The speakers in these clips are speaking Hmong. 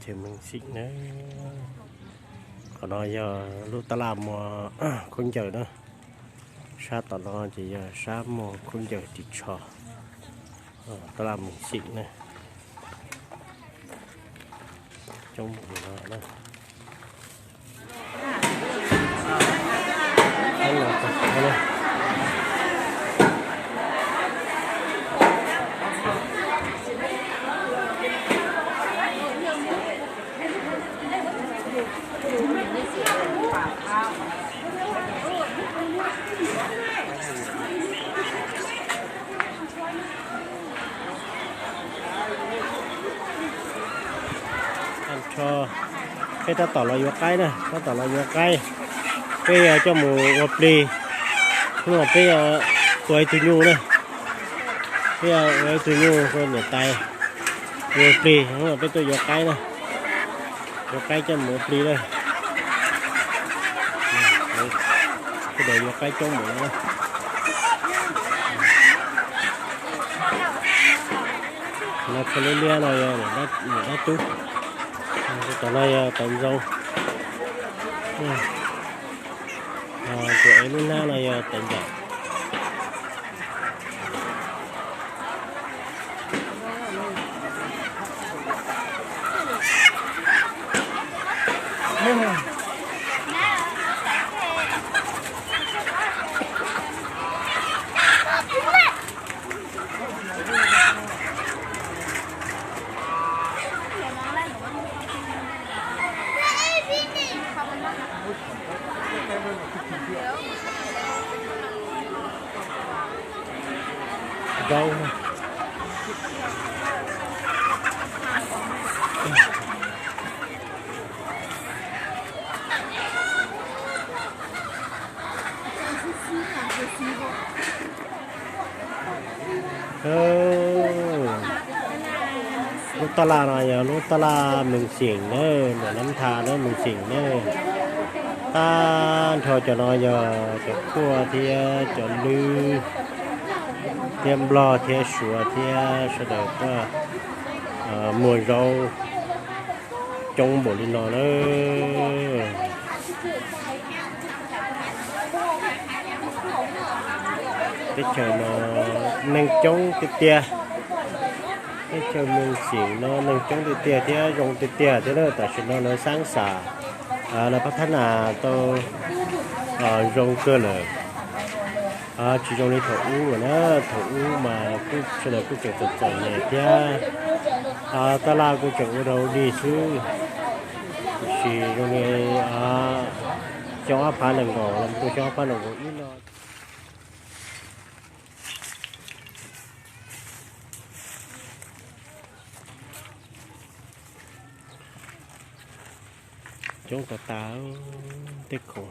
Teb chaws Meej Xim na. Qhov no yog lub tab laj muag khaub ncaws na. Sab tom no ces yog sab muag khaub ncaws ris tsho. Tab laj Meej Xim na. Coob npaum no na. Tag nrho peb tab tom los yuav qaib na, tab tom los yuav qaib. Peb yuav coj mus ua plig. Hnub no peb yuav tua ib tug nyuj na. Peb yuav ua ib tug nyuj rau niam tais ua plig, hnub no peb tuaj yuav qaib na. Yuav qaib coj mus ua plig na. Sawv daws yuav qaib coob npaum no na. No tsho liab liab no yog niam dab tub. Tom no yog tais ntxoo. Tus ev lub hnab no yog tais ncaim. Zaub. Lub taj laj no yog lub taj laj Meej Xeem na, nram Nab Thas na, Meej Xeem na. Tag nrho cov no yog cov phuaj thiab cov lwb thiab nplog thiab suav thiab sawv daws tuaj muag zaub coob npaum li no na. Teb chaws no neeg coob tiag tiag. Teb chaws Meej Xeem no neeg coob tiag tiag thiab zoo tiag tiag thiab na. Tam sim no lawv xab xam, lawv phab thab nas tau zoo kawg lawm. Tsis zoo li thaum ub lawm na. Thaum ub mas kuj sawv daws kuj tseem txom txom nyem thiab, taj laj kuj tseem ua rau dig xwb. Tiam sis zoo li xyoo ob phav nees nkaum los rau xyoo ob phav nees nkaum ib no coob tas tas. Tej khoom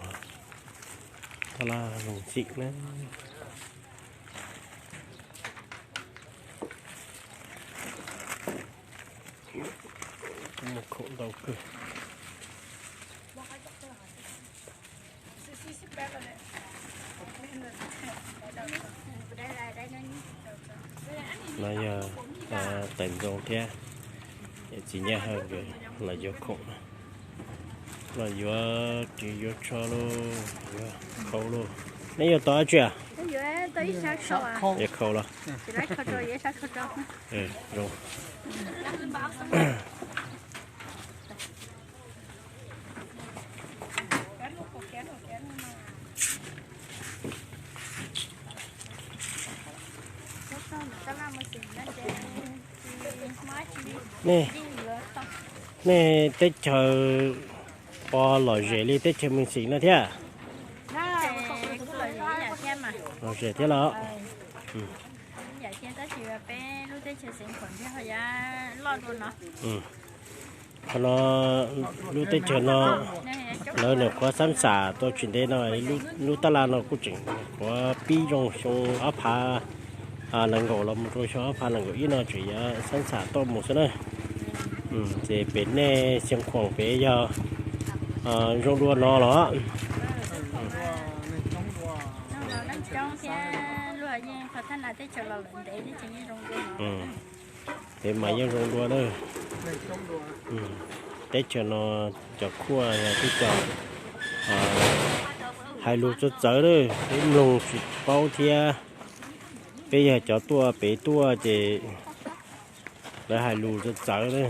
taj laj Meej Xeem na. Muaj khoom ntau kawg. No yog tais ntxoo thiab txiv Nyiaj Hawj nkawd los yuav khoom na. Los yuav ris yuav tsho lauj, yuav khau lauj. Neb yuav tau dab tsi? Yuav khau los? Zoo. Nej, nej teb chaws puas lom zem li teb chaws Meej Xeem no thiab? Lom zem thiab los? Qhov no, lub teb chaws no lawv nyuam qhuav xab xam tau tsis ntev no, lub taj laj no kuj tseem nyuam qhuav pib zoo xyoo ob phav nees nkaum los mus rau xyoo ob phav nees nkaum ib no tseem yuav xab xam tuaj mus xwb na. Ces pem nej Xeev Khuam pem yog zoo dua no los? Peb mas yeej zoo dua na. Teb chaws no cov khuaj yog tib co hais lus txawv txawv na, peb mloog tsis paub thiab. Peb yog cov tuaj pem tuaj ces lawv hais lus txawv txawv na.